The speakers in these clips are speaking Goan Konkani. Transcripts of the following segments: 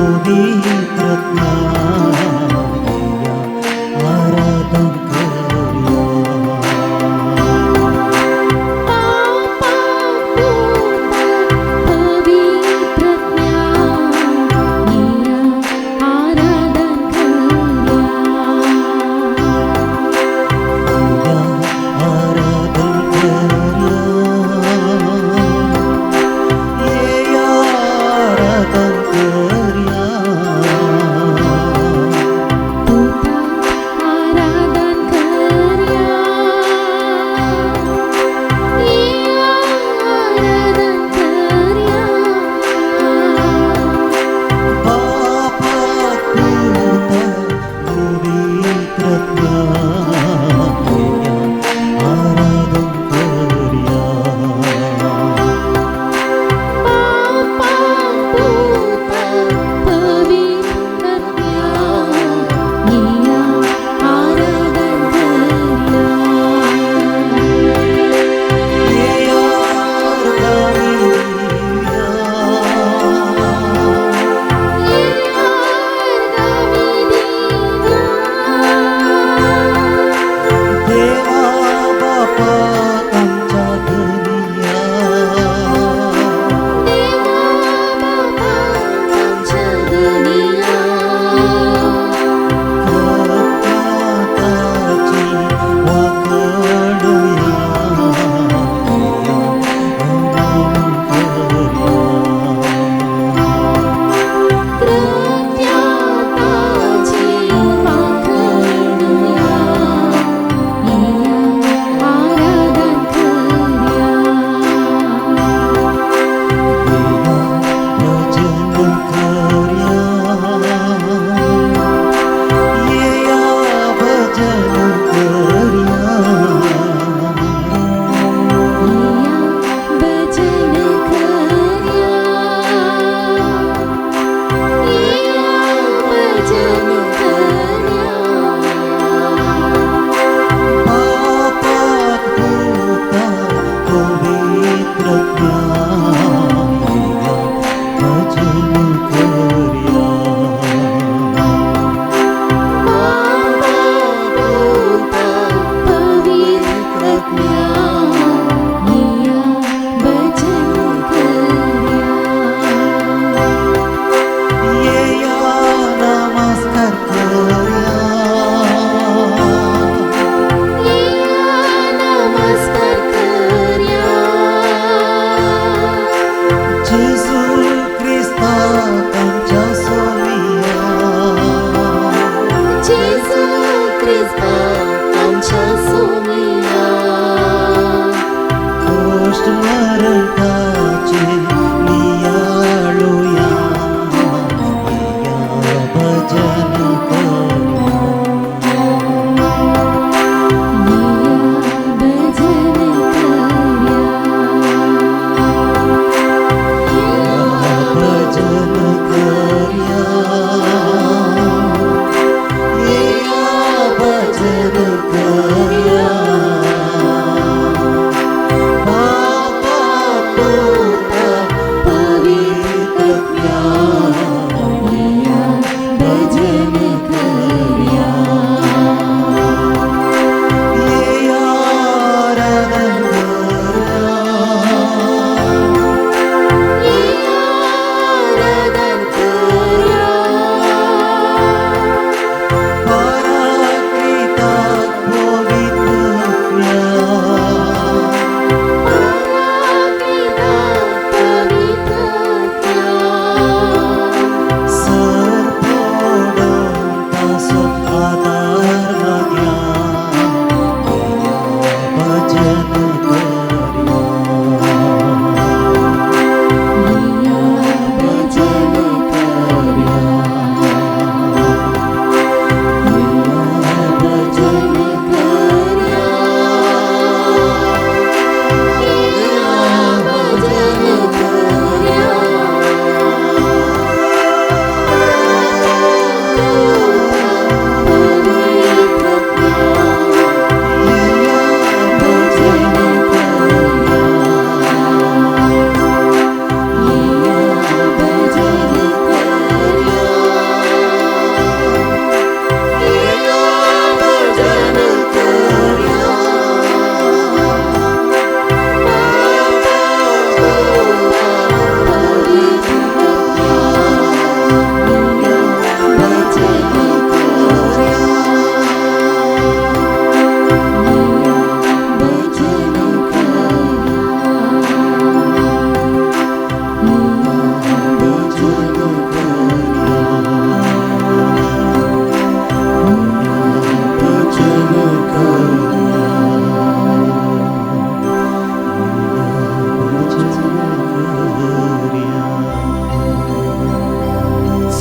पवित्रात्मा येया आराधन करया. बापा पुता पवित्रात्म्या येया आराधन करया. येया आराधन करया, येया आराधन करया.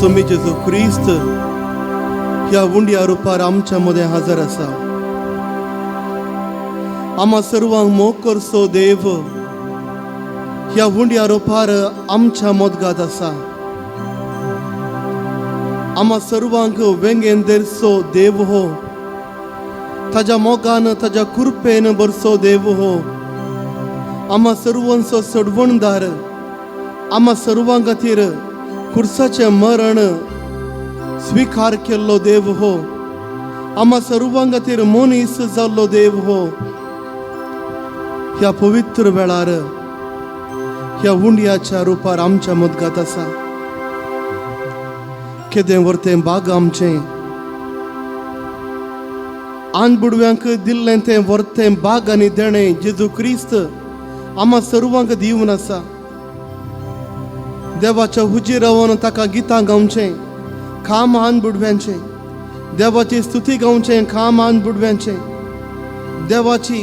सोमी जेजू क्रिस्त ह्या उंड्या रुपार आमच्या मदें हजर आसा. आमा सर्वांक मोग करचो देव ह्या उंड्या रुपार आमच्या मदगात आसा. आमा सर्वांक वेंगेन धरचो देव हो, ताज्या मोगान ताज्या कृपेन भरचो देव हो, आमा सर्वांचो सडवणदार, आमा सर्वां खातीर खुर्साचें मरण स्विकार केल्लो देव हो, आमा सर्वां खातीर मनीस जाल्लो देव हो. ह्या पवित्र वेळार ह्या उंड्याच्या रुपार आमच्या मदगात आसा. केदें व्हरतें बाग आमचें, आन बुडव्यांक दिल्लें तें व्हरतें बाग आनी देणें जेजू क्रिस्त आमा सर्वांक दिवन आसा. देवाच्या हुजीर रावन ताका गितां गावचें काम आन बुडव्यांचें, देवाची स्तुती गावचें काम आन बुडव्यांचें, देवाची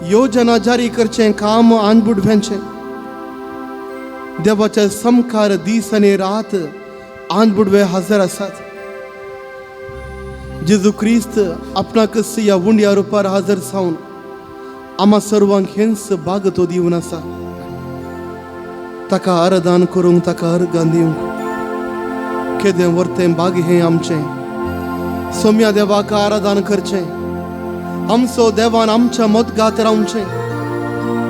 योजना जारी करचें काम आन बुडव्यांचें. देवाच्या समकार दीस आनी रात आन बुडवे हजर आसात. जेजू क्रिस्त आपणाकच ह्या उंड्या रुपार हजर जावन आमा सर्वांक हेंच बाग तो दिवन आसा. ताका आराधन करूंक, ताका अर्गां दिवंक केदें व्हरतें बाग हें आमचें. सोम्या देवाक आराधन करचें, आमचो देवान आमच्या मदगात रावचें,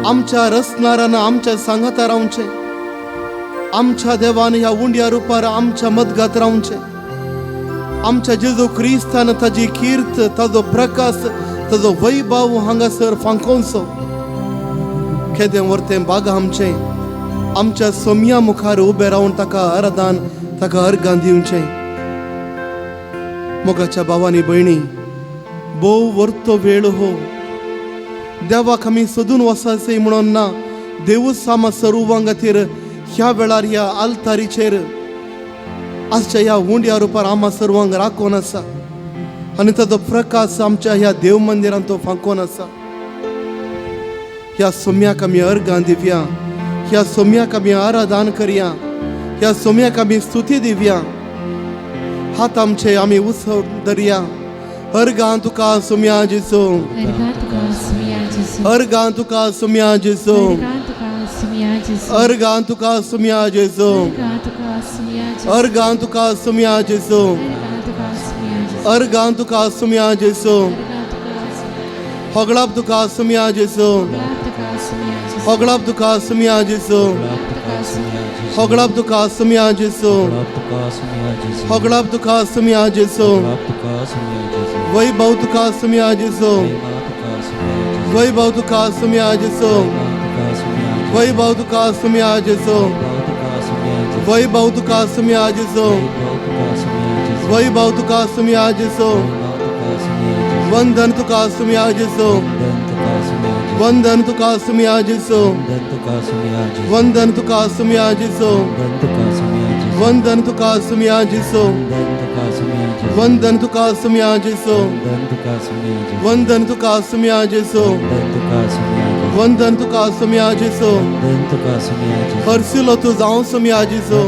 आमच्या रसनारान आमच्या सांगाता रावचें, आमच्या देवान ह्या उंड्या रुपार आमच्या मदगात रावचें. आमच्या जेजू क्रिस्तान ताजी कीर्त, ताजो प्रकाश, ताजो वैभव हांगासर फांकोवचो. केदें व्हरतें बाग आमचें, आमच्या सोम्या मुखार उबें रावन ताका आराधन, ताका अर्गां दिवचें. मोगाच्या भावानी भयणी, भोव व्हरतो वेळ हो. देवाक आमी सोदून वचाचें म्हणून ना, देवूच आमा सर्वां खातीर ह्या वेळार ह्या आल्तारीचेर आजच्या ह्या उंड्या रुपार आमा सर्वांक राखून आसा आनी ताजो प्रकाश आमच्या ह्या देव मंदिरांत तो फांकोन आसा. ह्या सोम्याक आमी अर्गां दिवया, ह्या सोम्याक आमी आराधन करया, ह्या सोम्याक आमी स्तुती दिवया. हात आमचे आमी उत्सव धरया. अर्गां तुका सोम्या जेजू, अर्गां तुका सोम्या जेजू, अर्गां तुका सोम्या जेजू, अर्गां तुका सोम्या जेजू, अर्गां तुका सोम्या जेजू, अर्गां तुका सोम्या जेजू, अर्गां तुका सोम्या जेजू, अर्गां तुका सोम्या जेजू, अर्गां तुका सोम्या जेजू, अर्गां तुका सोम्या, होगळाप तुका सोम्या जेजू, तुका सोम्या जेजू, होगळाप तुका सोम्या जेजू, तुका सोम्या जेजू, होगळाप तुका सोम्या जेजू, होगळाप तुका सोम्या जेजू, वैभव तुका सोम्या जेजू, वैभव तुका सोम्या जेजू, वैभव तुका सोम्या जेजू, वैभव तुका सोम्या जेजू, वैभव तुका सोम्या जेजू, वंदन तुका सोम्या जेजू, वंदन तुका सोम्या जेजू, वंदन तुका सोम्या जेजू, वंदन तुका सोम्या जेजू, वंदन तुका सोम्या जेजू, वंदन तुका सोम्या जेजू, वंदन तुका सोम्या जेजू, हरसिलो तूं जावं सोम्या जेजू,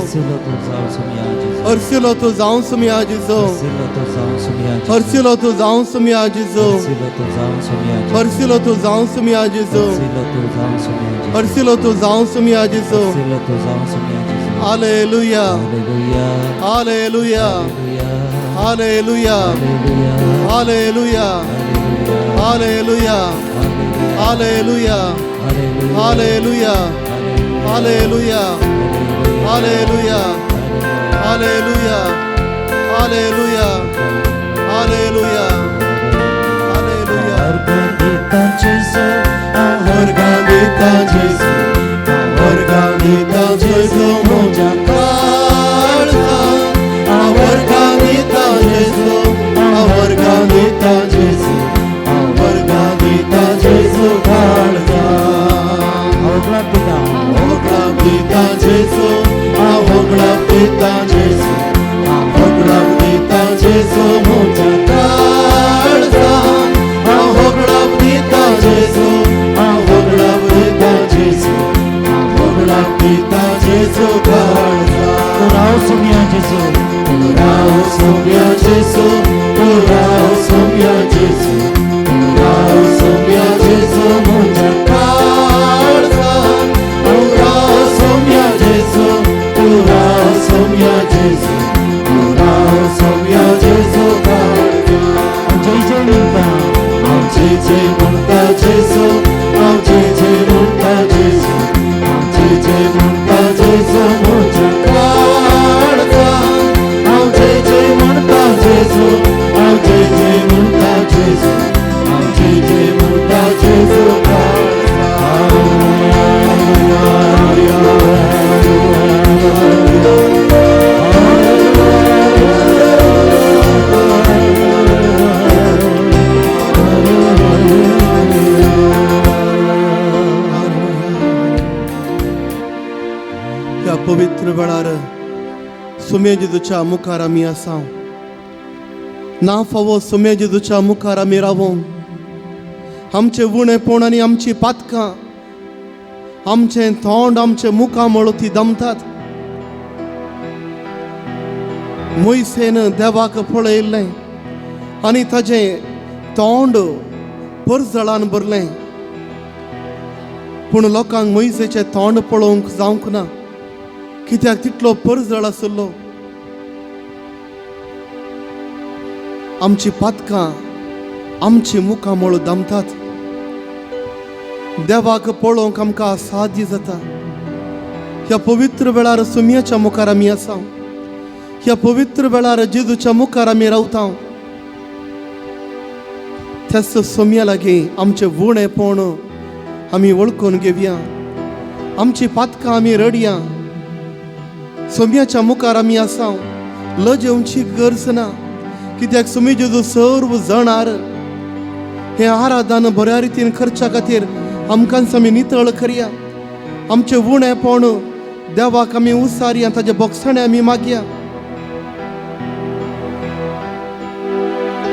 हरसिलो तूं जावं सोम्या जेजू, हरसिलो तूं जावं सोम्या जेजू, हरसिलो तूं जावं सोम्या जेजू, हरसिलो तूं जावं सोम्या जेजू. Hallelujah, hallelujah, hallelujah, hallelujah, hallelujah, hallelujah, hallelujah, hallelujah, hallelujah, hallelujah, hallelujah, hallelujah, hallelujah. वर्गां दिता जेजू, वर्गां दिता जेजू म्हज्या काळजान, वर्गां दिता जेजू, वर्गां दिता जेजू, वर्गां दिता जेजू काळजान. होगडाप दिता जेजू, होगडाप दिता जेजू, होगडाप दिता जेजू म्हज्या काळजान, होगडाप दिता जेजू, होगडाप दिता जेजू, होगडाप दिता जेजू काळजान. राव सुमिया जेजू, सोम्या जेजू, तूं राव सोम्या जेजू, तूं राव सोम्या जेजू म्हज्या काळजान. तूं राव सोम्या जेजू, तूं राव सोम्या जेजू, तूं राव सोम्या जेजू काळजान. हांव जय जय म्हणटा, हांव जय जय म्हणटा जेजू, हांव जय जय म्हणटा जेजू, हांव जय जय म्हणटा जेजू म्हज्या काळजान. हांव जय जय म्हणटा जेजू, हांव जय जय म्हणटा जेजू, हांव जय जय म्हणटा जेजू ह्या पवित्र वेळार सुमे जेजूच्या मुखार आमी आसा. ना फावो सुमे जेजूच्या मुखार आमी रावों. आमचें उणेपण आनी आमची पातकां, आमचें तोंड आमचें मुखामळ ती दमतात. मोयसेन देवाक पळयल्लें आनी ताजें तोंड परजळान भरलें. पूण लोकांक मोयसेचें तोंड पळोवंक जावंक ना, कित्याक तितलो परजळ आसलो. आमची पातकां आमची मुखामळ दमतात. देवाक पळोवंक आमकां असाध्य जाता. ह्या पवित्र वेळार सुमयाच्या मुखार आमी आसा. ह्या पवित्र वेळार जेजूच्या मुखार आमी रावता. त्याच सोम्या लागीं आमचें उणेपण आमी वळखून घेवया. आमची पातकां आमी रडया. सोम्याच्या मुखार आमी आसा. लजेवची गरज ना, कित्याक सुमी जेजू सर्व जाणार. हें आराधन बऱ्या रितीन करच्या खातीर आमकांच आमी नितळ करया. आमचें उणेपण देवाक आमी उसारया, ताजे बोगसाणे आमी मागया.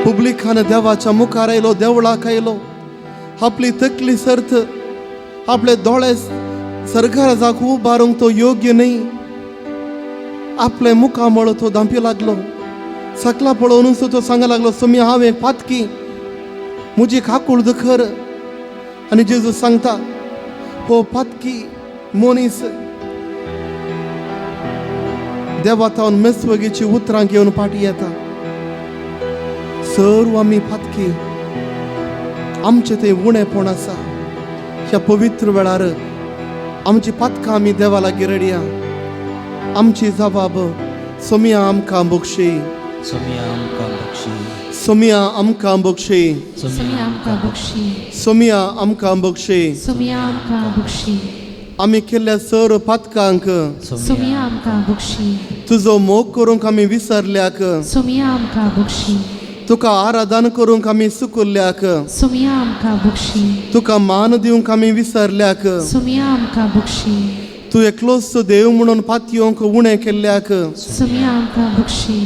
पुब्लिकान देवाच्या मुखार आयलो, देवळाक आयलो. आपली तकली सर्त, आपले दोळे सरकाराक उबारूंक तो योग्य न्हय. आपले मुखामळ तो धांपी लागलो. सकला पळोवनूच तो सांगा लागलो, सोमी हांवें पातकी, म्हजी काकूळ दुखर. आनी जेजू सांगता, हो पातकी मनीस देवा तावन मेसवगीची उतरां घेवन फाटी येता. सर्व आमी पातकी, आमचें तें उणेपण आसा. ह्या पवित्र वेळार आमची पातकां आमी देवा लागीं रडया. आमची जबाब सोमिया आमकां बक्षी, सोम्या आमकां बक्षी, सोमिया आमकां बक्षी, सोमिया आमकां बक्षी, सोमिया आमकां बक्षी. सोमिया आमकां बक्षी. आमी केल्ल्या सर्व पातकांक सोमिया आमकां बक्षी. तुजो मोग करूंक आमी विसरल्याक, सोमिया आमकां बक्षी. तुका आराधन करूंक आमी चुकुल्ल्याक, सोमिया आमकां बक्षी. तुका मान दिवंक आमी विसरल्याक, सोमिया आमकां बक्षी. तूं एकलोच देव म्हणून पातयोंक उणें केल्ल्याक, सोमिया आमकां बक्षी.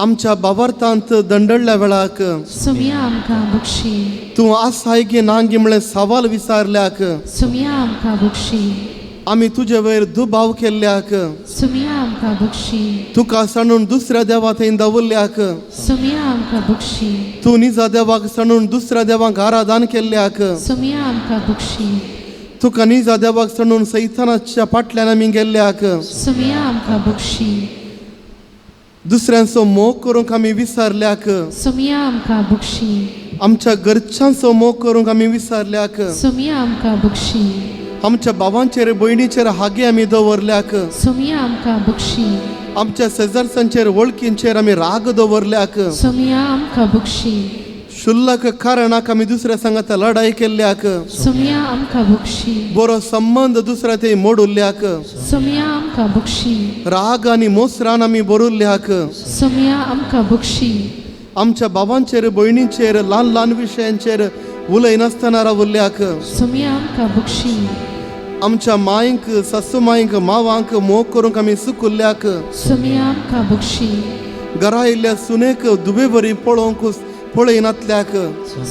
आमच्या बावर्थांत दंडडल्या वेळाक सोमिया आमकां बक्षी. तूं आसाय गी ना गी म्हळ्ळें सवाल विचारल्याक, सोमिया आमकां बक्षी. आमी तुजे वयर दुबाव केल्ल्याक, सोमिया आमकां बक्षी. तुका सांडून दुसऱ्या देवा थंय दवरल्याक, सोमिया आमकां बक्षी. तूं निजा देवाक सांडून दुसऱ्या देवाक आराधन केल्ल्याक, सोमिया आमकां बक्षी. तुका निजा देवाक सांडून सैतानाच्या फाटल्यान आमी गेल्ल्याक, सोमिया आमकां बक्षी. दुसऱ्यांचो मोग करूंक आमी विसरल्याक, सोमिया आमकां बक्षी. आमच्या घरच्यांचो मोग करूंक आमी विसरल्याक, सोमिया आमकां बक्षी. आमच्या भावांचेर भयणीचेर हागे आमी दवरल्याक, सोमिया आमकां बक्षी. आमच्या शेजारच्यांचेर वळखींचेर आमी राग दवरल्याक, सोमिया आमकां बक्षी. शुल्लक कारणाक आमी दुसऱ्या सांगाता लढाई केल्ल्याक, सोमिया आमकां बक्षी. बरो संबंद दुसऱ्या थंय मोडुल्ल्याक, सोमिया आमकां बक्षी. राग आनी मोसरान आमी बरुल्ल्याक, सोमिया आमकां बक्षी. आमच्या भावांचेर भयणींचेर ल्हान ल्हान विशयांचेर उलयनासतना रावल्ल्याक, सोमिया आमकां बक्षी. आमच्या मांयक सासू मांयक मावांक मोग करूंक आमी चुकुल्ल्याक, सोमिया आमकां बक्षी. घरा आयिल्ल्या सुनेक दुबे बरी पळोवंक पळयनातल्याक,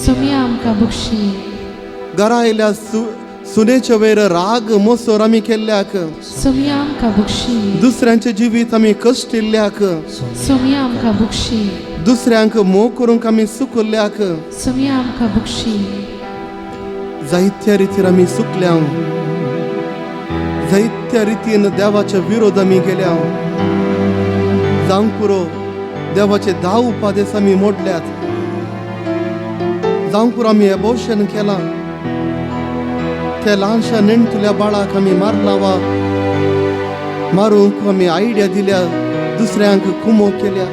सोमिया आमकां बक्षी. घरा आयिल्ल्या सुनेचे वयर राग मोसोर आमी केल्ल्याक, सोमया आमकां बक्षी। दुसऱ्यांचे जिवीत आमी कश्टिल्ल्याक, सोमया आमकां बक्षी। दुसऱ्यांक मोग करूंक आमी चुकल्ल्याक, सोमया आमकां बक्षी। जायत्या रितीन आमी चुकल्या, जायत्या रितीन देवाच्या विरोध आमी गेल्या। जावंक पुरो देवाचे 10 उपादेस आमी मोडल्यात, जावंक पुरो आमी एबोशन केलां, त्या ल्हानशा नेणटुल्या बाळाक आमी मारला वा मारूंक आमी आयडिया दिल्या, दुसऱ्यांक कुमो केल्या,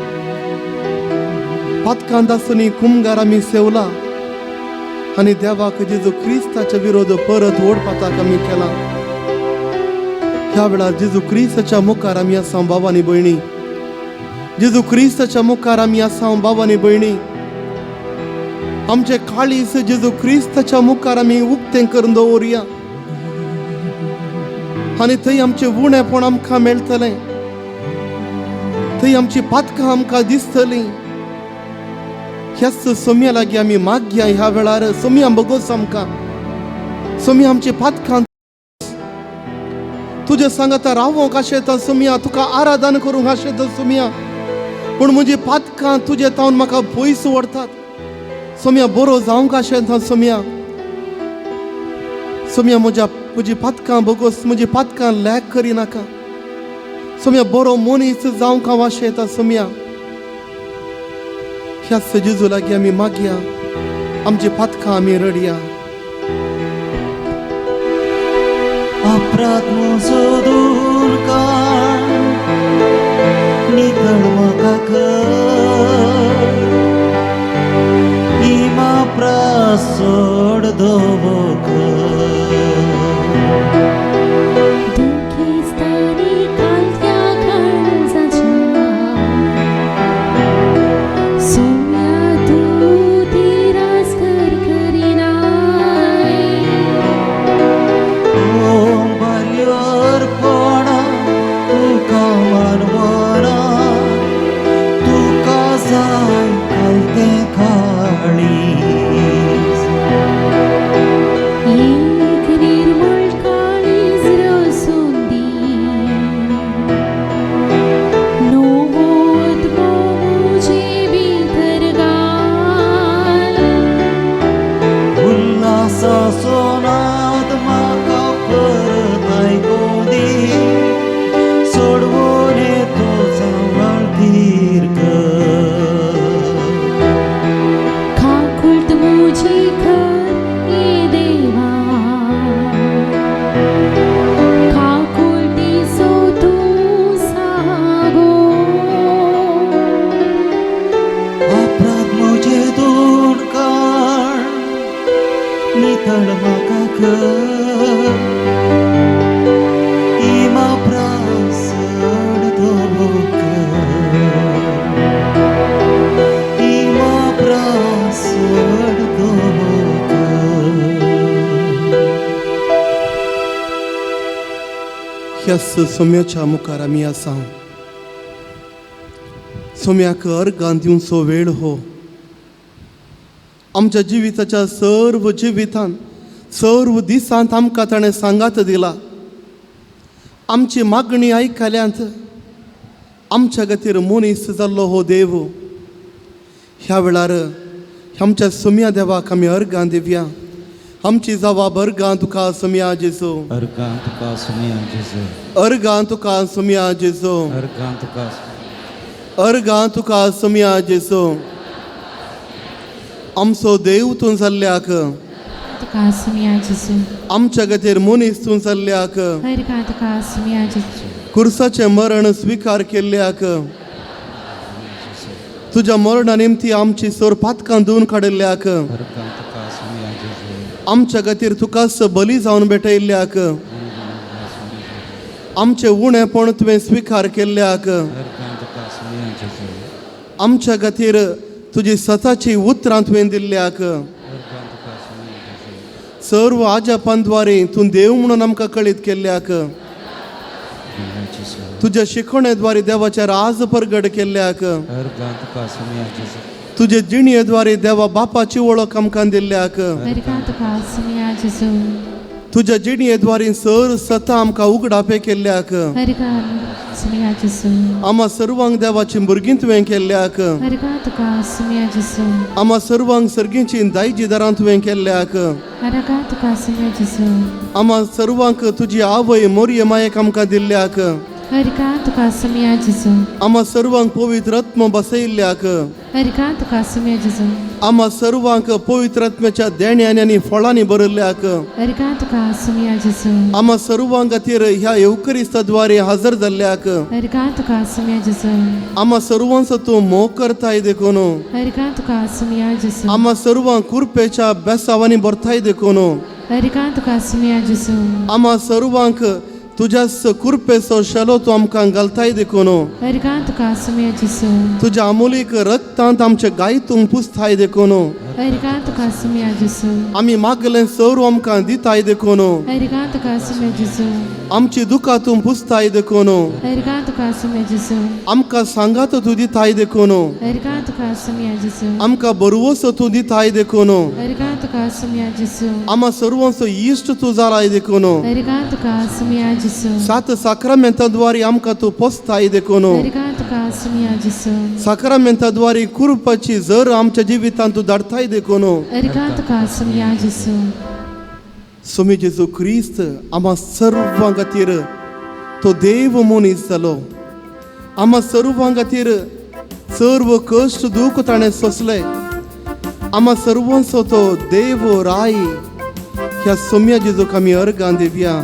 पातकांत आसून कुमगार आमी सेवला आनी देवाक जेजू क्रिस्ताच्या विरोध परत ओडपाताक आमी केला। ह्या वेळार जेजू क्रिस्ताच्या मुखार आमी आसा भाव आनी भयणी, जेजू क्रिस्ताच्या मुखार आमी आसा भाव आनी भयणी। आमचे काळीज जेजू क्रिस्ताच्या मुखार आमी उक्तें करून दवरुया आनी थंय आमचें उणेपण आमकां मेळटलें, थंय आमची पातकां आमकां दिसतलीं। ह्याच सोम्या लागीं आमी मागया ह्या वेळार, सोम्या बगोस आमकां, सोम्या आमची पातकां तुजे सांगाता रावोंक आशेता सोम्या, तुका आराधन करूंक आशेता सोम्या, पूण म्हजी पातकां तुजे तावन म्हाका पयस व्हरतात। सोम्या बरो जावंक आशेता सोम्या, सोम्या म्हज्या म्हजी पातकां बगोस, म्हजी पातकां लॅक करिनाका सोम्या, बरो मनीस जावंक हांव आशेता सोम्या। ह्या जेजू लागीं आमी मागया, आमची पातकां आमी रडया। अपराध म्हजो दूर काड, नितळ म्हाका कर, इमा प्रासोड दवकर। दुखिस्तानी कालत्या काळजाच्या सोम्या तूं तिरस्कार करिनाय। ओम बल्योर्पणा तुका मानवना, तुका जाय कालतें काळीज। एक निर्मळ काळीज रसून दी, नवो आत्मो म्हजे भितर घाल। उल्हासाचो नाद म्हाका परत आयकूं दी, सोडवून तो सांबाळ धीर कर। काकुळट म्हजी कर ये देवा, काकुळटीचो तूं सागो। अपराध म्हजे दूर काड, नितळ म्हाका कर, इमा प्रासड दवकर, इमा प्रासड दवकर। ह्याच सोम्याच्या मुखार आमी आसा, सोम्याक अर्गां दिवचो वेळ हो। आमच्या जिविताच्या सर्व जिवितांत सर्व दिसांत आमकां ताणें सांगात दिला, आमची मागणी आयकल्यांत आमच्या खातीर मनीस जाल्लो हो देव। ह्या वेळार आमच्या सोम्या देवाक आमी अर्गां दिवया, आमची जवाब अर्गां तुका सोम्या जेजू, अर्गां तुका सोम्या जेजू, अर्गां तुका सोम्या जेजू, अर्गां तुका, अर्गां तुका सोम्या जेजू। आमचो देव तूं जाल्ल्याक, तुका सोम्या जेजू, आमच्या खातीर मनीस तूं जाल्ल्याक, अर्गां तुका सोम्या जेजू, कुर्साचें मरण स्विकार केल्ल्याक, तुज्या मरणा निमती आमची सोर पातकां धुवन काडिल्ल्याक, अर्गां तुका सोम्या जेजू, आमच्या खातीर तुकाच बली जावन भेटयल्ल्याक, आमचें उणेपण तुवें स्विकार केल्ल्याक, अर्गां तुका सोम्या जेजू, आमच्या खातीर तुजी सताची उतरां तुवें दिल्ल्याक, अर्गां तुका सोम्या जेजू, सर्व आजापांद्वारे तूं देव म्हणून आमकां कळीत केल्ल्याक, जेजू, तुज्या शिकवणेद्वारे देवाचे राज परगट केल्ल्याक, अर्गां तुका सोम्या जेजू, तुजे जिणेद्वारे देवा बापाची वळख आमकां दिल्ल्याक, अर्गां तुका सोम्या जेजू। तुज्या जिणये सर सता आमकां उगडापे केल्ल्याक आमा सर्वांक देवाची भुरगीं तुवें केल्ल्याक आमा सर्वांक सर्गींची दायजी दारां तुवें केल्ल्याक आमा सर्वांक तुजी आवय मोरये मायेक आमकां दिल्ल्याक आमा सर्वांक पवित्र आत्मो बसयल्ल्याक आमा सर्वांक पवित्र आत्म्याच्या देण्यांनी आनी फळांनी भरिल्ल्याक आमा सर्वांक खातीर ह्या येवकरिस्ताद्वारे हजर जाल्ल्याक आमा सर्वांचो तूं मोग करताय देखून आमा सर्वांक कुरपेच्या बेसावांनी भरताय देखून आमा सर्वांक तुज्या कुरपेचो शेलो तूं आमकां घालताय देखून तुज्या अमोलीक रक्तांत आमचे गायतूंक पुसताय देखून आमी मागलें सर्व आमकां दिताय देखून आमची दुकां तूं पुसताय देखून आमकां सांगात तूं दिताय देखून आमकां बरवसो तूं दिताय देखून आमा सर्वांचो इश्ट तूं जालाय देखून सात साक्रामेंताद्वारे आमकां तूं पोसताय देखून साक्रामेंताद्वारे कुरपाची जर आमच्या जिवितांत तूं धाडताय देखून स्वामी जेजू क्रिस्त आमा सर्वां खातीर तो देव मनीस जालो आमा सर्वां खातीर सर्व कश्ट दूख ताणें सोंसले आमा सर्वांचो तो देव राय ह्या सोम्या जेजूक आमी अर्गां दिवया.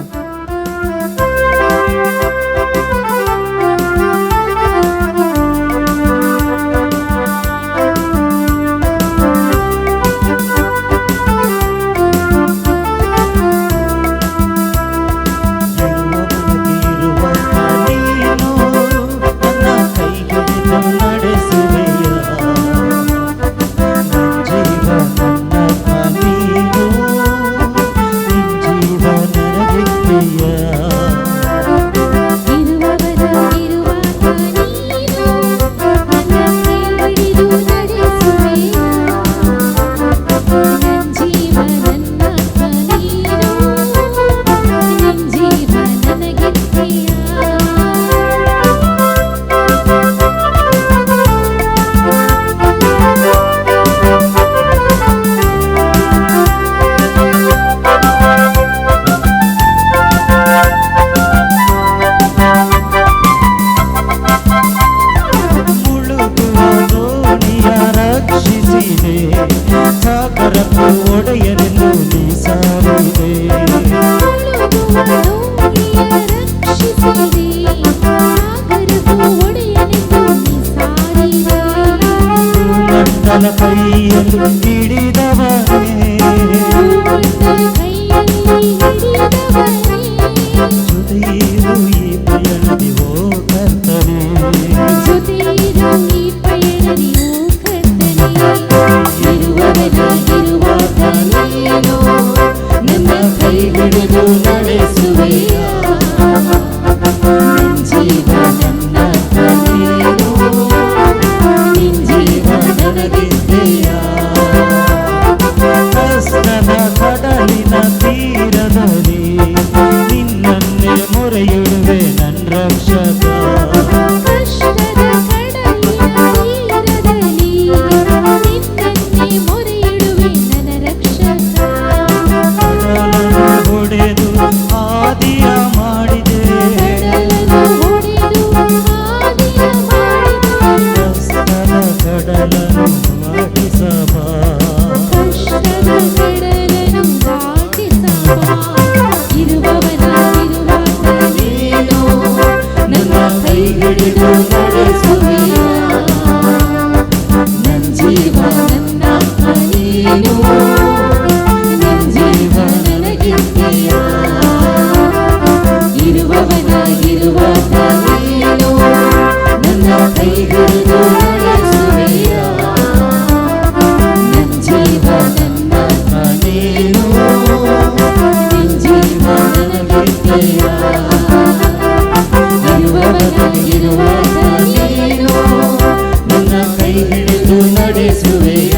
ನಡೆಸುವೆಯ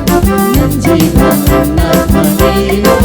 ನನ್ನ ಜೀವ ನನ್ನ ಮನೆಯೋ.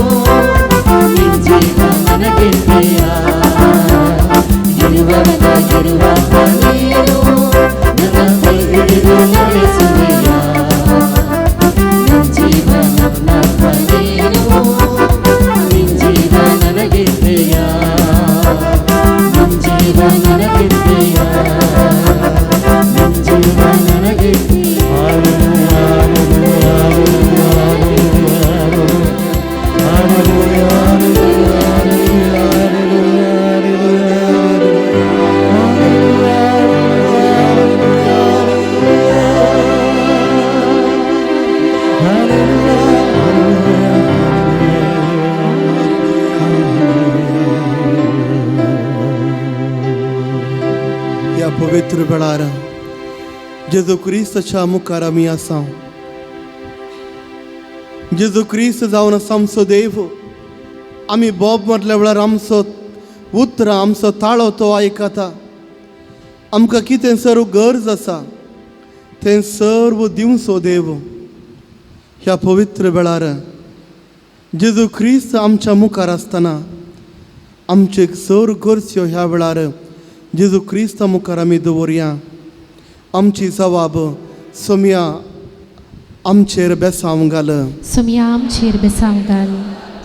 जेजू क्रिस्ताच्या मुखार आमी आसा. जेजू क्रिस्त जावन आसा आमचो देव. आमी बोब मारल्या वेळार आमचो उतरां आमचो ताळो तो आयकता. आमकां कितें सर्व गरज आसा तें सर्व दिवचो देव. ह्या पवित्र वेळार जेजू क्रिस्त आमच्या मुखार आसतना आमचे सर्व गरज्यो ह्या वेळार जेजू क्रिस्ता मुखार आमी दवरया. आमची जवाब सोमया आमचेर बेसांव घाल. सोमया आमचेर बेसांव घाल.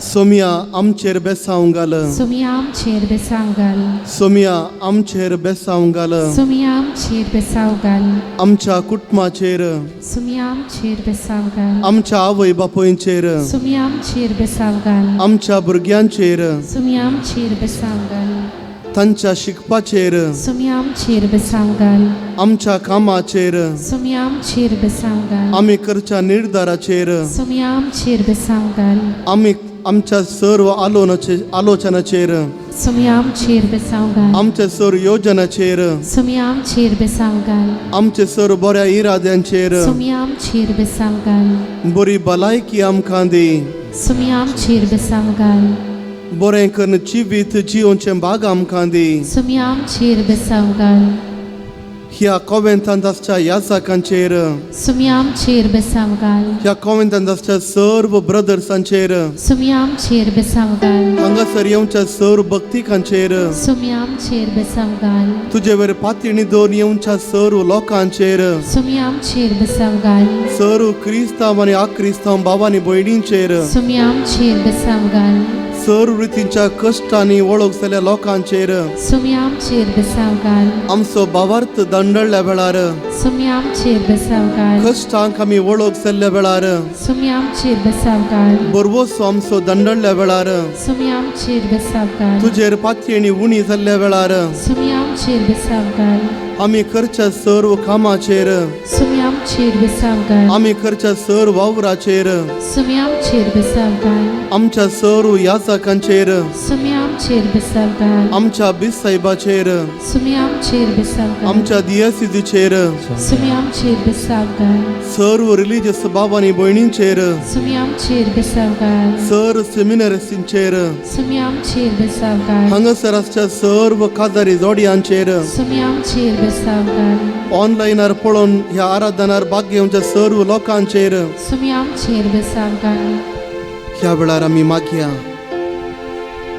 सोमया आमचेर बेसांव घाल. सोमया आमचेर बेसांव घाल. सोमया आमचेर बेसांव घाल. सोमया आमचेर बेसांव घाल. आमच्या कुटुंबाचेर, सोमया आमचेर बेसांव घाल. आमच्या आवय बापूंचेर, सोमया आमचेर बेसांव घाल. आमच्या भुरग्यांचेर, सोमया आमचेर बेसांव घाल. तांच्या शिकपाचेर, सोमया आमचेर बेसांव घाल. आमच्या कामाचेर, सोमया आमचेर बेसांव घाल. आमी करच्या निर्धाराचेर, सोमया आमचेर बेसांव घाल. आमी आमच्या सर्व आलोचनाचेर, सोमया आमचेर बेसांव घाल. आमच्या सर्व योजनाचेर, सोमया आमचेर बेसांव घाल. आमचे सर्व बऱ्या इराद्यांचेर सोमया आमचेर बेसांव घाल. बरी भलायकी आमकां दी. सोमया आमचेर बेसांव घाल. बरें करून जिवीत जियोवचें भाग आमकां दी. सोमया आमचेर बेसांव घाल. ह्या कोवेंतांत आसच्या याजकांचेर, सोमया आमचेर बेसांव घाल. ह्या कोवेंतांत आसच्या सर्व ब्रदर्सांचेर, सोमया आमचेर बेसांव घाल. हांगासर येवच्या सर्व भक्तिकांचेर, सोमया आमचेर बेसांव घाल. तुजे वयर पातणी दवरून येवच्या सर्व लोकांचेर, सोमया आमचेर बेसांव घाल. सर्व क्रिस्तांव आनी आक्रिस्तांव भाव आनी भयणींचेर, सोमया आमचेर बेसांव घाल. सर्व रितींच्या कश्टांनी वळख जाल्ल्या लोकांचेर, सोमया आमचेर बेसांव घाल. आमचो भावार्थ दंडळ्या वेळार, सोमया आमचेर बेसांव घाल. कश्टांक आमी वळख जाल्ल्या वेळार, सोमया आमचेर बेसांव घाल. बरवसो आमचो दंडळ्या वेळार, सोमया आमचेर बेसांव घाल. तुजेर पातयेणी उणी जाल्ल्या वेळार, सोमया आमचेर बेसांव घाल. आमी करच्या सर्व कामाचेर, सोमया आमचेर बेसांव घाल. आमी करच्या सर्व वावराचेर, सोमया आमचेर बेसांव घाल. आमच्या सर्व याजकांचेर, सोमया आमचेर बेसांव घाल. आमच्या बिसायबाचेर, सोमया आमचेर बेसांव घाल. आमच्या दियसिदीचेर, सोमया आमचेर बेसांव घाल. सर्व रिलीजियस भाव आनी भयणींचेर, सोमया आमचेर बेसांव घाल. सर्व सेमिनरिस्टींचेर, सोमया आमचेर बेसांव घाल. हांगासर आसच्या सर्व काजारी जोडयांचेर, सोमया आमचेर बेसांव घाल. ऑनलायनार पळोवन ह्या आराधनार भाग घेवच्या सर्व लोकांचेर सोमया आमचेर बेसांव घाल. ह्या वेळार आमी मागया.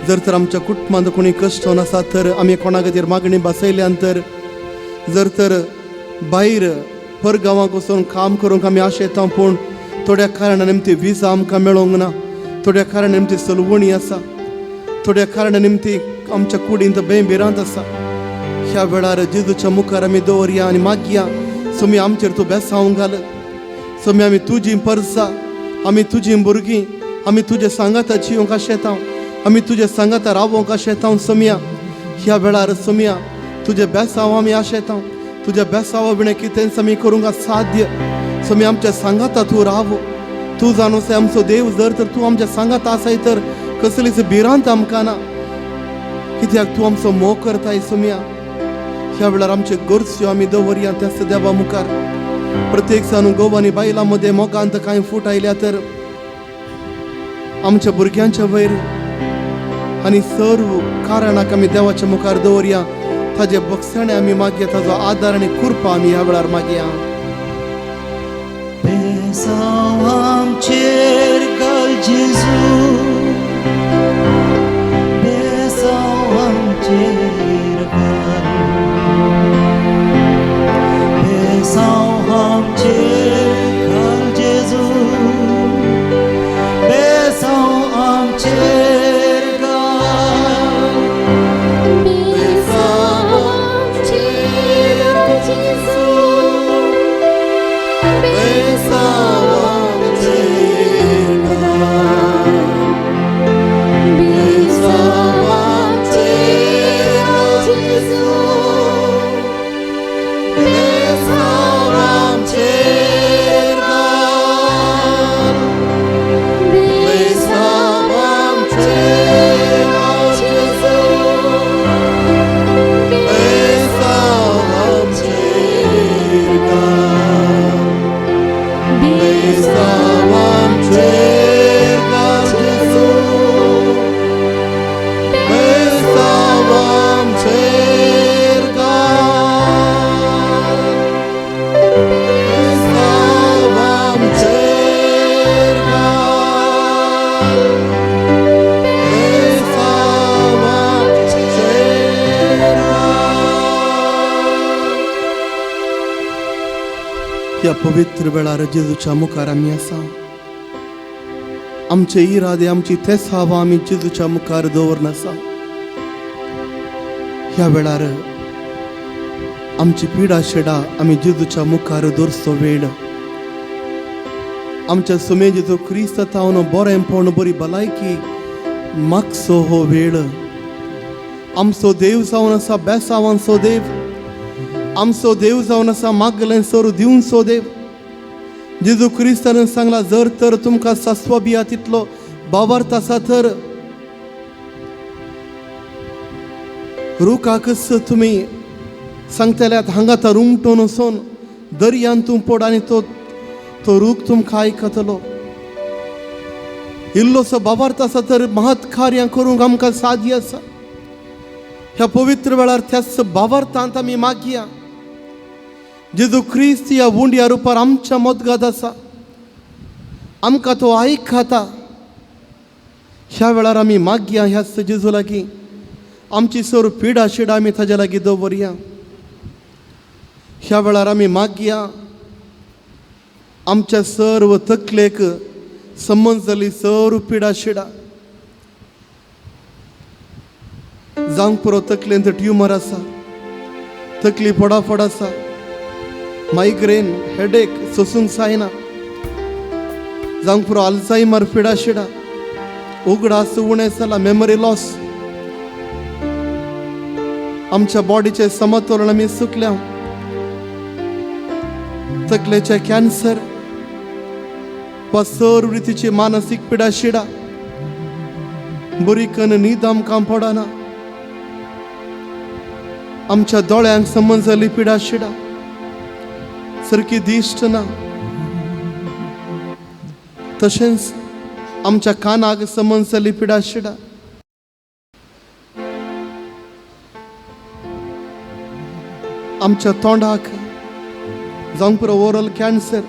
जर तर आमच्या कुटुंबांत कोणी कश्ट आसा तर आमी कोणा खातीर मागणी बसयल्यान तर, जर तर भायर परगांवाक वचून काम करूंक आमी आशेता पूण थोड्या कारणान निमती विजा आमकां मेळोंक ना, थोड्या कारणान निमती सलवणी आसा, थोड्या कारणान निमती आमच्या कुडींत बें भिरांत आसा. ह्या वेळार जेजूच्या मुखार आमी दवरया आनी मागया. सोमी आमचेर तूं बेसांव घाल. सोमी आमी तुजी परसा, आमी तुजी भुरगीं, आमी तुजे सांगाता जिवंक आशेता, आमी तुजे सांगाता रावोंक आशेता. सोमया ह्या वेळार सोमया तुजे बेसांव आमी आशेता. तुज्या बेसांवा विणें कितेंच आमी करूंक साध्य. सोमी आमच्या सांगाता तूं राव. तूं जाणून आमचो देव. जर तर तूं आमच्या सांगाता आसाय तर कसलीच भिरांत आमकां ना, कित्याक तूं आमचो मोग करताय. सोमया ह्या वेळार आमचे गरज्यो आमी दवरया त्याच देवा मुखार. प्रत्येक जाण घोव आनी बायलां मदें मोगांत कांय फूट आयल्या तर आमच्या भुरग्यांच्या वयर आनी सर्व कारणाक आमी देवाच्या मुखार दवरया. ताजे बक्षाणे आमी मागया, ताजो आदार आनी कृपा आमी ह्या वेळार मागया. बेसांव आमचेर घाल जेजू, बेसांव आमचेर घाल. बेसांव आमचेर घाल जेजू, बेसांव आमचेर घाल. बेसांव आमचेर जेजू, बेसांव आमचेर घाल. बेसांव आमचेर ह्या पवित्र वेळार जेजूच्या मुखार आमी आसा. आमचे इरादे, आमची तेसावां आमी जेजूच्या मुखार दवरून आसा. ह्या वेळार आमची पिडा शेडा आमी जेजूच्या मुखार दवरचो वेळ. आमच्या सुमे जेजू क्रिस्त तावन बरेंपण, बरी भलायकी मागचो हो वेळ. आमचो देव जावन आसा बेसावांचो देव, आमचो देव जावन आसा मागलें सर दिवचो देव. जेजू क्रिस्तान सांगला, जर तर तुमकां सासवा बिया तितलो बावार्थ आसा तर रुखाकच तुमी सांगतल्यात हांगा तो रुमटून वचून दर्यान तूं पड आनी तो तो रूख तुमकां आयकतलो. इल्लोसो बावार्थ आसा तर महत् कार्यां करूंक आमकां साध्य आसा. ह्या पवित्र वेळार त्याच बावार्थांत आमी मागया. जेजू क्रिस्त ह्या उंड्या रुपार आमच्या मदगात आसा, आमकां तो आयकता. ह्या वेळार आमी मागया ह्याच जेजू लागीं, आमची सर पिडा शिडा आमी ताज्या लागीं दवरया. ह्या वेळार आमी मागया आमच्या सर्व तकलेक संबंद जाल्ली सर्व पिडा शिडा, जावंक पुरो तकलेंत ट्युमर आसा, तकली फोडाफोड आसा, मायग्रेन, हेडेक सोसूंक जायना, जावंक पुरो अल्झायमर पिडा शिडा, उगडास उणें जाला, मेमरी लॉस, आमच्या बॉडीचें समतोलन आमी चुकल्या, तकलेचें कॅन्सर वा सर्व रितीची मानसीक पिडा शिडा, बरी कन्न न्हीद आमकां पडना, आमच्या दोळ्यांक संबंद जाल्ली पिडा शिडा, सारकी दिश्ट ना, तशेंच आमच्या कानाक संबंद जाल्ली पिडा शिडा, आमच्या तोंडाक जावंक पुरो ओरल कॅन्सर,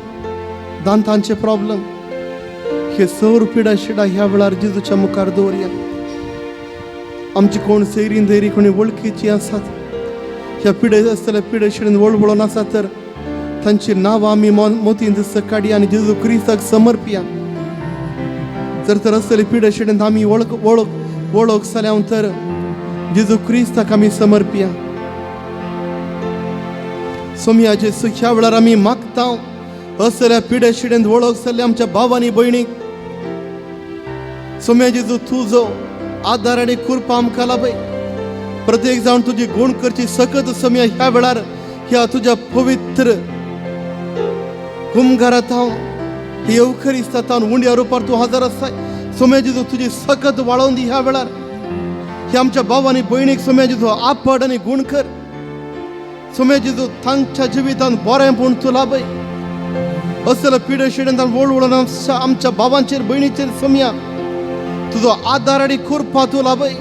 दांतांचे प्रॉब्लम, हे सर्व पिडा शिडा ह्या वेळार जेजूच्या मुखार दवरया. आमची कोण सैरीन दैरी कोणी वळखीची आसात ह्या पिडे आसतल्या पिडे शिडेन वळवळून आसा तर तांची नांवां आमी मोतीन काडया आनी जेजू क्रिस्ताक समर्पया. जर तर आसतली पिडे शिडेन आमी वळख वळख वळख जाल्या तर जेजू क्रिस्ताक आमी समर्पया. सोमया जेजू ह्या वेळार आमी मागता असल्या पिडे शिडेन वळख जाल्ल्या आमच्या भावांनी भयणीक, सोमया जेजू तुजो आदार आनी कृपा आमकां लाभय. प्रत्येक जाण तुजी गुण करची सकत सोमया ह्या वेळार ह्या तुज्या पवित्र कुमघरांत हांव येवखरिस्तांत उंड्या रुपार तूं हजर आसाय. सोमया जेजू तुजी सकत वाळोवन दी ह्या वेळार ह्या आमच्या भावांनी भयणीक. सोमया जेजू आपड आनी गुण कर. सोमया जेजू तांच्या जिवितांत बरें पूण तूं लाभय. असल्या पिडे शिडेन वळवळून आमच्या भावांचेर भयणीचेर सोमया तुजो आदार आनी कृपा तूं लाभय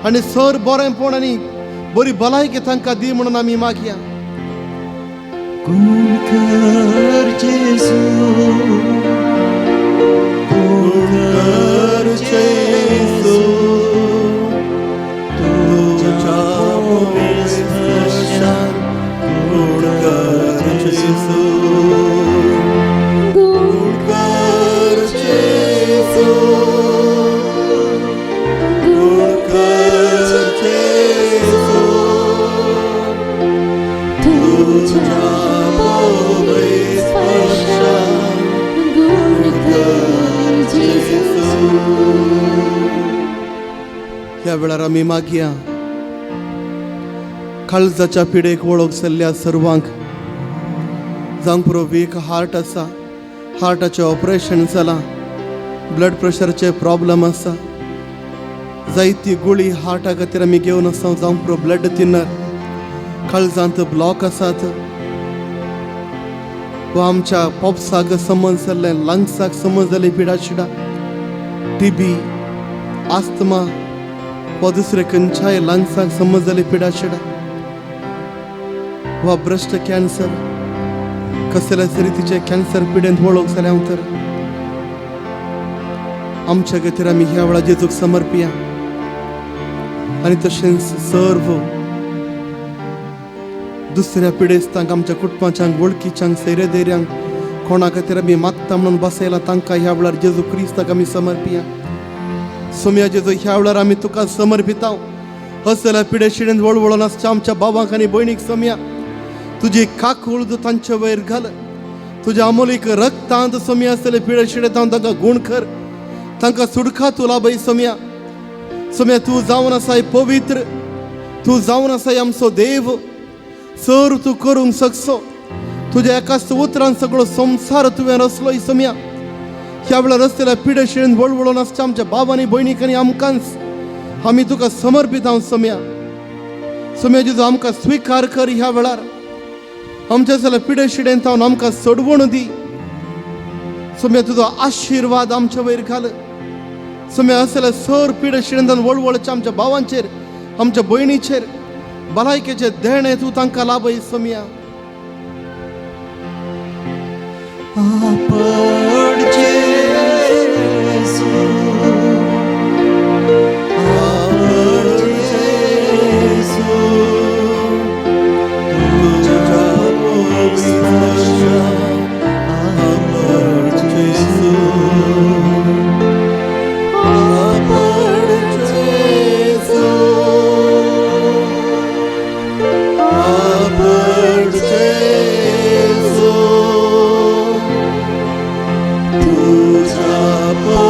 आनी सर बरेंपण आनी बरी भलायकी तांकां दी म्हणून आमी मागया. गुण कर जेजू, गुण कर जेजू, तुझ्या स्पर्शान गुण कर जेजू, गुण कर जेजू, गुण कर जेजू, तुझ्या स्पर्शान गुण कर जेजू. ह्या वेळार आमी मागया काळजाच्या पिडेक वळख जाल्ल्या सर्वांक, जावंक पुरो वीक हार्ट आसा, हार्टाचें ऑपरेशन जालां, ब्लड प्रेशरचे प्रॉब्लम आसा, जायती गुळी हार्टा खातीर आमी घेवन आसा, जावंक पुरो ब्लड थिनर, काळजांत ब्लॉक आसात वा आमच्या पोपसाक संबंद जाल्लें, लंग्साक संबंद जाल्ली पिडा शिडा, टीबी, आस्थमा वा दुसरे खंयच्याय लंग्साक संबंद जाल्ली पिडा शिडा वा ब्रेस्ट कॅन्सर, कसल्याच रितीचे कॅन्सर पिडेंत वळख जाल्या तर आमच्या खातीर आमी ह्या वेळार जेजूक समर्पया. आनी तशेंच सर्व दुसऱ्या पिडेस्तांक, आमच्या कुटुंबाच्यांक, वळखीच्यांक, सैरेदेऱ्यांक, कोणा खातीर आमी मागता म्हणून बसयला तांकां ह्या वेळार जेजू क्रिस्ताक आमी समर्पिया. सोम्या जेजू, ह्या वेळार आमी तुका समर्पिता. असल्या पिडेशिडेन वळवळून आसच्या आमच्या बाबांक आनी भयणीक सोम्या तुजी काकूळ तांचे वयर घाल. तुज्या अमोलीक रक्तांत सोम्या आसतले पिडेशिडे तांकां गूण कर, तांकां सुडखा तूं लाभय सोम्या. सोम्या तूं जावन आसाय पवित्र, तूं जावन आसाय आमचो देव, सर तूं करूंक शकसो. तुज्या एकाच उतरान सगळो संवसार तुवें रचलोय सोम्या. ह्या वेळार रस्त्याला पिडेशिडेन वळवळून आसच्या आमच्या बाबांनी भयणीक आनी आमकांच आमी तुका समर्पित हांव सोम्या. सोम्या जेजू, आमकां स्विकार कर ह्या वेळार. आमच्या जाल्यार पिडेशिडेन तावन आमकां सोडवण दी सोम्या. तुजो आशिर्वाद आमच्या वयर घाल सोम्या. असल्या सर पिडेशिडेन तावन वळवळच्या आमच्या भावांचेर, आमच्या भयणीचेर भलायकेचे देणें तूं तांकां लाभय सोम्या. आपण जेजू, आपण जेजू, तुझ्या स्पर्शान आपण जेजू, आपण जेजू, आपण जेजू,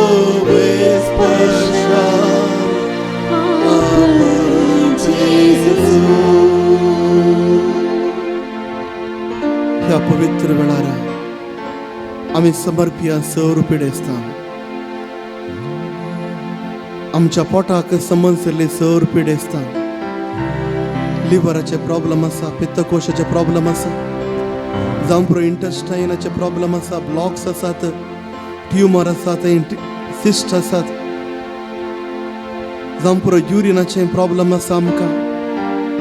तुझ्या स्पर्शान आपण जेजू. ह्या पवित्र वेळार आमी समर्पिया सर पिडेस्तां. आमच्या पोटाक संबंद जाल्ले सर पिडेस्तां, लिव्हराचे प्रॉब्लम आसा, पित्तकोशाचे प्रॉब्लम आसा, जावं पुरो इंटेस्टायनाचे प्रॉब्लम आसा, ब्लॉक्स आसात, ट्युमर आसात, सिस्ट आसात, जावं पुरो युरिनाचे प्रॉब्लम आसा, आमकां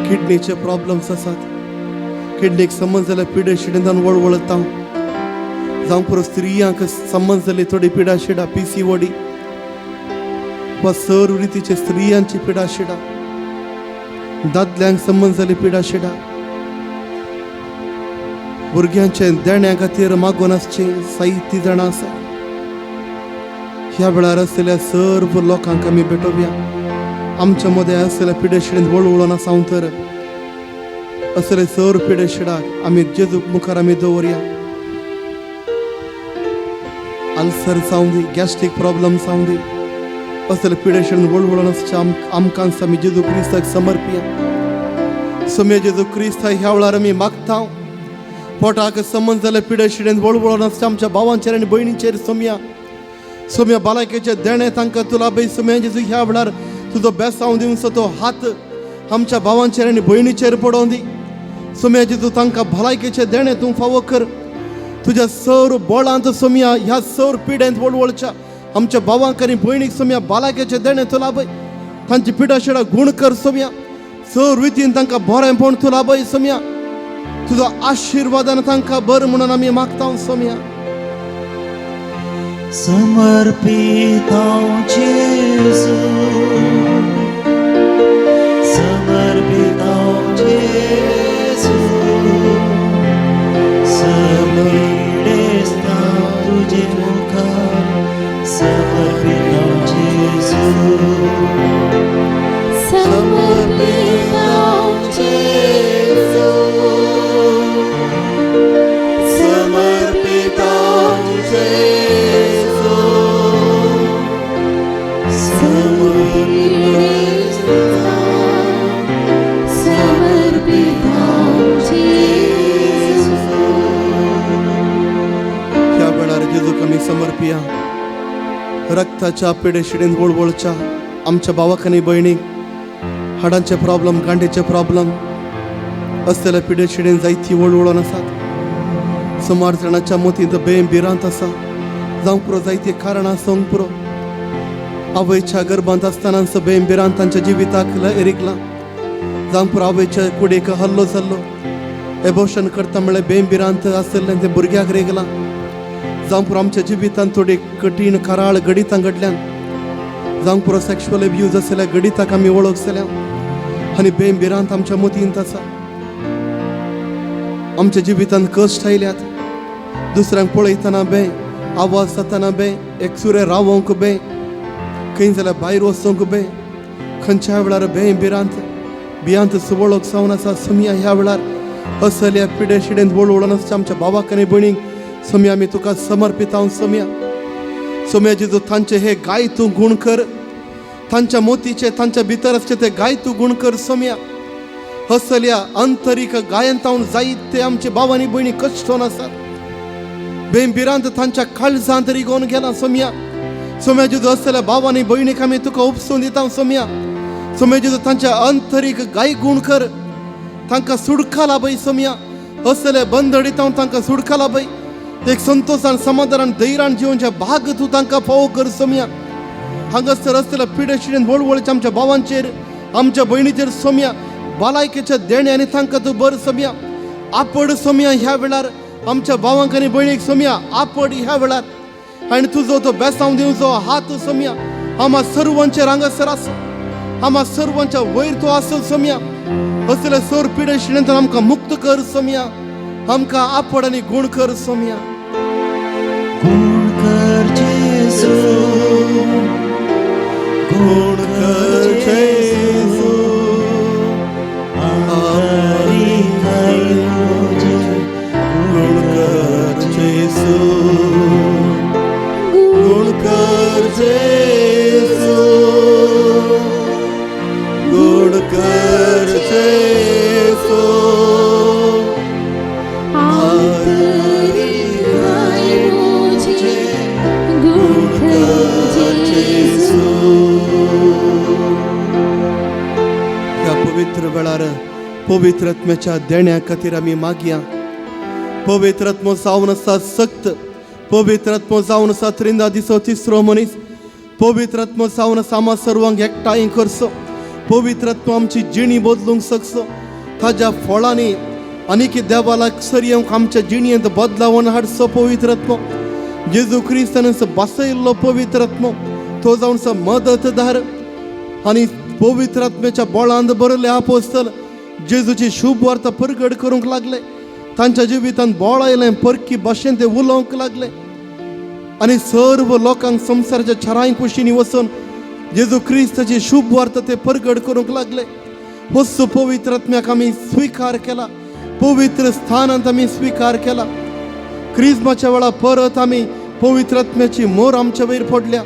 किडनीचे प्रॉब्लम्स आसात, किडनीक संबंद जाल्यार पिडे शिडेंतान वळवळता, जावं पुरो स्त्रियांक संबंद जाल्ली थोडी पिडा शिडा, PCOD वा सर रितीचे स्त्रियांची पिडा शिडा, दादल्यांक संबंद जाल्ली पिडा शिडा, भुरग्यांचे देण्या खातीर मागून आसची साहित्य जाणां आसा. ह्या वेळार आसलेल्या सर्व लोकांक आमी भेटोवया. आमच्या मदें आसलेल्या पिडेशिडेन वळवळून आसा हांव तर असले सर पिडेशिडाक आमी जेजू मुखार आमी दवरया. अल्सर जावं दी, गॅस्ट्रीक प्रॉब्लम जावं दी, असले पिडेशिडेन वळवळून आसच्या आमकां आमी जेजू क्रिस्ताक समर्पिया. सोम्या जेजू क्रिस्ता, ह्या वेळार आमी मागता. पोटाक संबंद जाल्ले पिडेशिडेन वळवळून आसच्या आमच्या भावांचेर आनी भयणींचेर सोम्या, सोम्या बालायकेचे देणें तांकां तूं लाभय. सोम्या जेजू, ह्या वेळार तुजो बेसांव दिवचो तो हात आमच्या भावांचेर आनी भयणीचेर पडोवं दी. सोम्या जेजू, तांकां भलायकेचे देणें तूं फावो कर. तुज्या सर बोळांत सोम्या ह्या सर पिडेंत वळवळच्या आमच्या भावांक आनी भयणीक सोम्या भलायकेचे देणें तूं लाभय. तांची पिडाशिडा गूण कर सोम्या. सर रितीन तांकां बरेंपण तूं लाभय सोम्या. तुजो आशिर्वादान तांकां बरें म्हणून आमी मागता सोम्या. समर्पितां जेजू, समर्पितां जेजू, सपिडेस्तां तुजे मुखार समर्पितां जेजू, समर्पितां जेजू, समर्पितां जेजू, समर्पितां जेजू. ह्या वेळार जेजूक आमी समर्पिया. रक्ताच्या पिडेशिडेन वळवळच्या आमच्या भावाक आनी भयणीक हाडांचे प्रॉब्लम, गांठीचे प्रॉब्लम असलेल्या पिडेशिडेन जायती वळवळून आसात. सुमार जाणाच्या मतींत बेम भिरांत आसा, जावंक पुरो जायती कारणां आसूंक पुरो. आवयच्या गर्भांत आसतनाच बेम भिरांत तांच्या जिविताक एरिकलां, जावंक पुरो आवयच्या कुडीक हल्लो जाल्लो, एबोशन करता म्हळ्यार बेम भिरांत आशिल्लें तें भुरग्याक रेगलां, जावंक पुरो आमच्या जिवितांत थोडी कठीण कराळ घडितां घडल्यान, जावंक पुरो सेक्शुअल एब्यूज आसल्या घडिताक आमी वळखसल्या आनी बेम भिरांत आमच्या मतींत आसा. आमच्या जिवितांत कश्ट आयल्यात, दुसऱ्यांक पळयतना बे, आवाज जातना बे, एकसुरे रावोंक बे, खंय जाल्यार भायर वचोंक बे, खंयच्या वेळार बे भिरांत भियांत सुवळोक जावन आसा सोमया. ह्या वेळार असल्या पिडे शिडेंत वळवळून आसच्या आमच्या भावाक आनी भयणींक सोमया आमी तुका समर्पित सोमया. सोमया जेजू, तांचे हे गाय तूं गूण कर, तांच्या मोतीचे तांच्या भितर आसचे ते गाय तूं गूण कर सोमया. असल्या आंतरीक गायंतावन जायते आमचे भाव आनी भयणी कश्टोन आसात, बेंबिरांत तांच्या काळजांत रिगोवन गेला सोमया. सोमया जेजू, असल्या भाव आनी भयणीक आमी तुका उपसून दिता सोमया. सोमया जेजू, तांच्या आंतरीक गाय गूण कर, तांकां सुडका लाभय सोमया. असले बंदडीतावन तांकां सुडका लाभय, एक संतोशान समाधानान धैर्यान जिवनचे भाग तूं तांकां फावो कर सोमया. हांगासर असल्या पिडे शिडेन वळवळच्या आमच्या भावांचेर आमच्या भयणीचेर सोमया भलायकेच्या देणे आनी तांकां तूं बर सोमया. आपड सोमया ह्या वेळार आमच्या भावांक आनी भयणीक सोमया, आपड ह्या वेळार आनी तुजो तो बेसांव दिवचो हात सोमया आमा सर्वांचेर हांगासर आसो, आमा सर्वांच्या वयर तो आसो सोमया. असले सोर पिडे शिडेन आमकां मुक्त कर सोमया, आमकां आपड आनी गूण कर सोमया. गुण कर जेजू, गुण कर जेजू, आंतरीक गाय मुझे गुण कर जेजू, गुण कर जेजू, गुण कर जेजू, आंतरीक गाय मुझे गुण कर जेजू. ह्या पवित्र वेळार पवित्र आत्म्याच्या देण्या खातीर आमी मागया. पवित्र आत्मो जावन आसा सक्त, पवित्र आत्मो जावन आसा त्रिंदा दिसो तिसरो मनीस, पवित्र आत्मो जावन आसा आमा सर्वांक एकठांय करचो, पवित्र आत्मो आमची जिणी बदलूंक शकचो, ताज्या फळांनी आनीक देवाक सर येवंक आमच्या जिणयेंत बदलावन हाडचो पवित्र आत्मो. जेजू क्रिस्तान बसयल्लो पवित्र आत्मो तो जावन आसा मदतदार आनी पवित्र आत्म्याच्या बळांत बरयल्ले आपोस्तल जेजूची शुभ वार्ता परगट करूंक लागले. तांच्या जिवितांत बळ आयलें, परकी भाशेन ते उलोवंक लागले आनी सर्व लोकांक संवसाराच्या चारांय कुशींनी वचून जेजू क्रिस्ताची शुभ वार्ता ते परगट करूंक लागले. होच पवित्र आत्म्याक आमी स्विकार केला, पवित्र स्थानांत आमी स्विकार केला. क्रिस्माच्या वेळा परत आमी पवित्र आत्म्याची मोर आमच्या वयर पडल्या.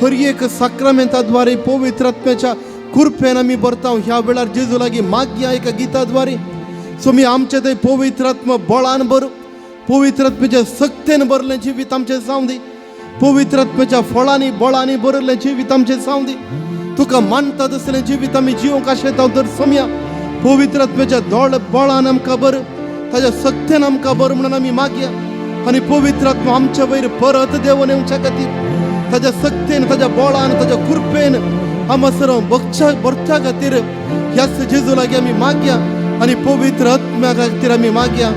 हर एक साक्रामेंताद्वारे पवित्र आत्म्याच्या कृपेन आमी भरता. ह्या वेळार जेजू लागीं मागया एका गिताद्वारे सो मी आमचे ते पवित्र आत्मा बळान भर, पवित्र आत्म्याच्या सक्तेन भरलें जिवीत आमचें जावं दी, पवित्र आत्म्याच्या फळांनी बळांनी भरलें जिवीत आमचें जावं दी. तुका मानता तसलें जिवीत आमी जिवंक आशेता तर सोमया पवित्र आत्म्याच्या दोळ बळान आमकां भर, ताज्या सक्तेन आमकां भर म्हणून आमी मागया. आनी पवित्र आत्मा आमच्या वयर परत देवून येवच्या खातीर ताज्या सक्तेन ताज्या बळान ताज्या कृपेन आमा सर्व भरच्या खातीर ह्याच जेजू लागीं आमी मागया आनी पवित्र आत्म्या खातीर आमी मागया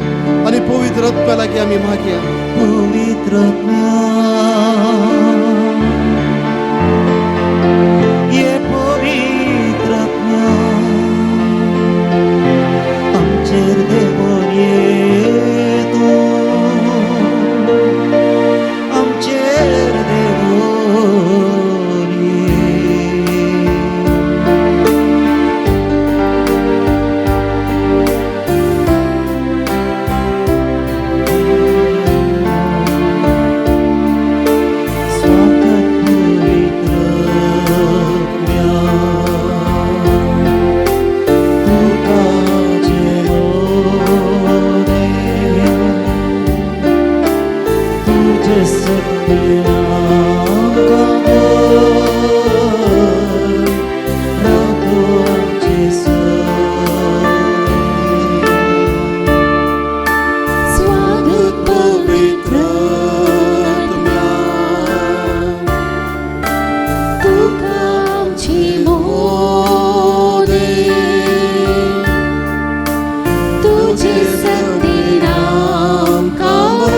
आनी पवित्र आत्म्या लागीं आमी मागया. पवित्र आत्म्या, ये पवित्र आत्म्या, आमचेर देवून ये तूं, आमचेर देवून ये. स्वागत पवित्र आत्म्या, तुका जेवोने, तुझे सत्य रावतो आमचे स्वागत पवित्र आत्म्या, तुका आमची मोदे, तुझे सत्य आमकां भर,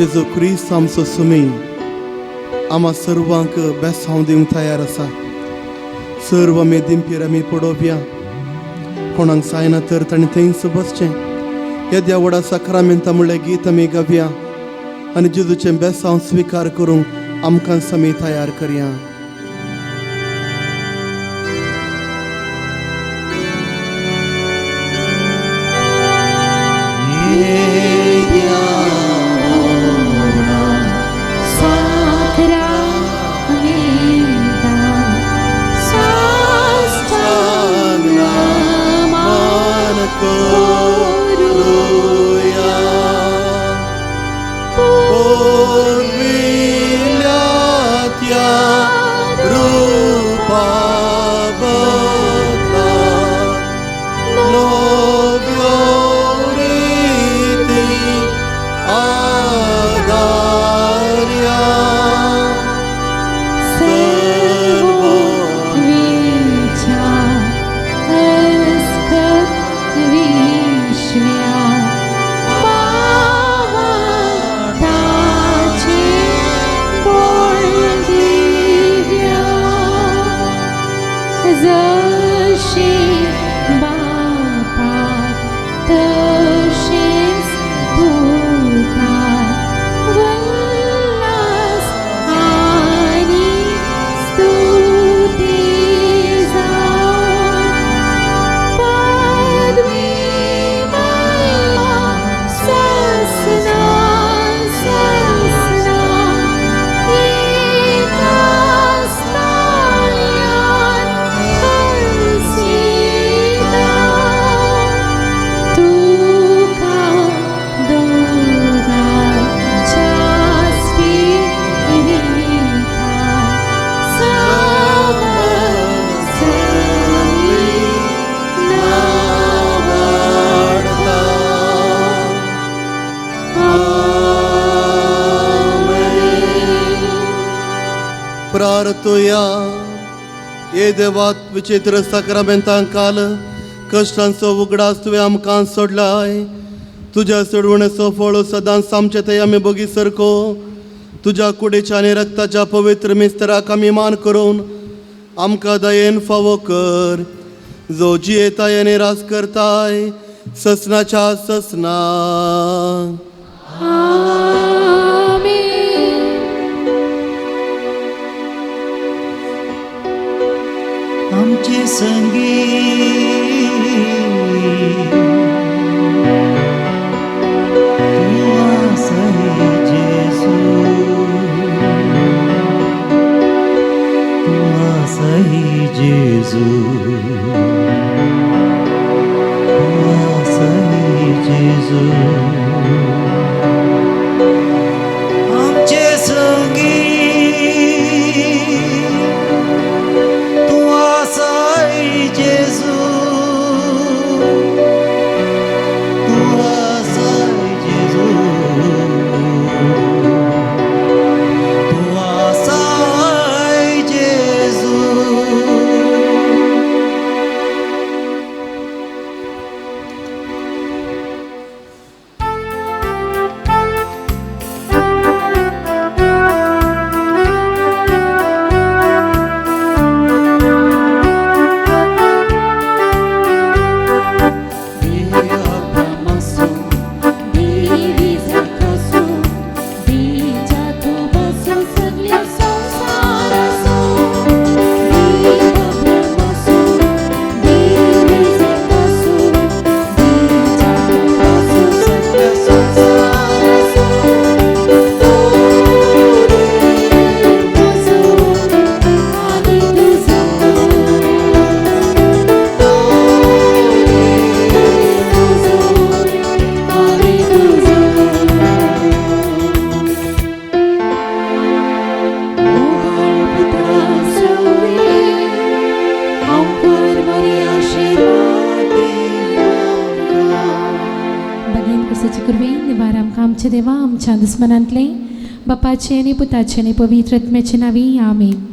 जेजू क्रिस्त आमचो सुमी आमा सर्वांक बेसांव दिवंक तयार आसा. सर्व आमी दिंपीर आमी पडोवया. कोणाक जायना तर ताणें थंयच बसचें. येद्या व्हडा साक्रामेंता म्हणलें गीत आमी गावया आनी जेजूचें बेसांव स्विकार करूंक आमकां आमी तयार करया. प्रार्थुया. हे देवात विचित्र साक्रामेंतांक काल कश्टांचो उगडास तुवें आमकां सोडलाय. तुज्या सोडवणेचो फळ सदांच आमचे थंय आमी बोगी सरको. तुज्या कुडीच्या आनी रक्ताच्या पवित्र मिस्तराक आमी मान करून आमकां दयेन फावो कर, जो जियेताय आनी राज करताय ससनाच्या ससना. आमचे संगी तूं आसाय जेजू, तूं आसाय जेजू, तूं आसाय जेजू. आमचे संगी देवा आमच्या दुस्मनांतले बापाचे आनी पुताचे आनी पवित्र आत्म्याचे नांवी आमेन.